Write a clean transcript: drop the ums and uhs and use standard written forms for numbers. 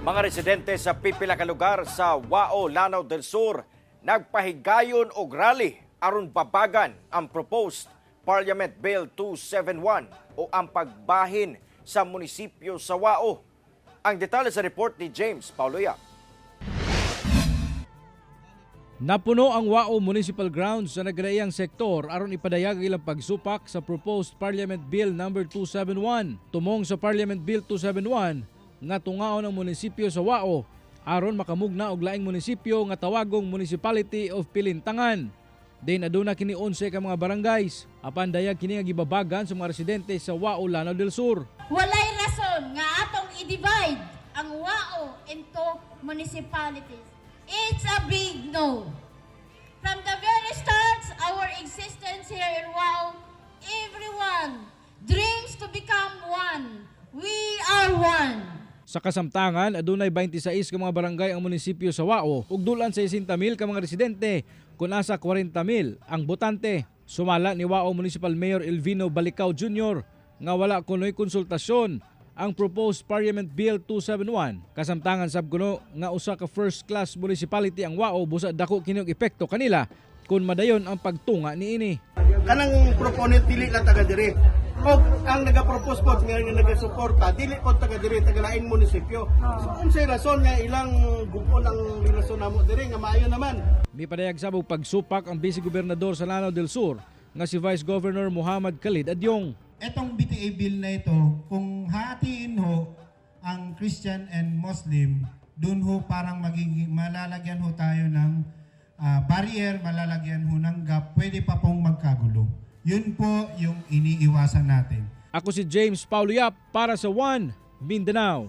Mga residente sa pipila ka lugar sa Wao, Lanao del Sur nagpahigayon og rally aron babagan ang proposed Parliament Bill 271 o ang pagbahin sa munisipyo sa Wao. Ang detalye sa report ni James Paulo Yap. Napuno ang Wao Municipal Grounds sa nagkadaiyang sektor aron ipadayag ang ilang pagsupak sa proposed Parliament Bill number 271. Tumong sa Parliament Bill 271 nga tungaon ang munisipyo sa Wao aron makamugna og laing munisipyo nga tawagong Municipality of Pilintangan. Din aduna kini 11 ka mga barangays. Apan dayag kini nga gibabagan sa mga residente sa Wao, Lanao del Sur. Walay rason nga atong i-divide ang Wao into municipalities. It's a big no. From the very start, our existence here in Wao, everyone dreams to become one. We are one. Sa kasamtangan, adunay 26 ka mga barangay ang munisipyo sa Wao ug dulan sa 60,000 ka mga residente kun asa 40,000 ang botante. Sumala ni Wao Municipal Mayor Elvino Balicao Jr. nga wala kunoy konsultasyon ang proposed Parliament Bill 271. Kasamtangan sab kuno nga usa ka first class municipality ang Wao, busa dako kini og epekto kanila kung madayon ang pagtunga niini. Kanang proponent, dili lang taga diri. Og ang naga-propose po nga nga naga-suporta, dili po taga diri, taga laing munisipyo. So unsay rason nga ilang gub-on ang relasyon namo diri nga maayo naman? Mipadayag sab og pagsupak ang Vice Gobernador sa Lanao del Sur nga si Vice Governor Muhammad Khalid Adyong. Etong BTA bill na ito, kung hatiin ho ang Christian and Muslim, dun ho parang magiging, malalagyan ho tayo ng barrier, malalagyan ho ng gap, pwede pa pong magkagulo. Yun po yung iniiwasan natin. Ako si James Paulo Yap para sa One Mindanao.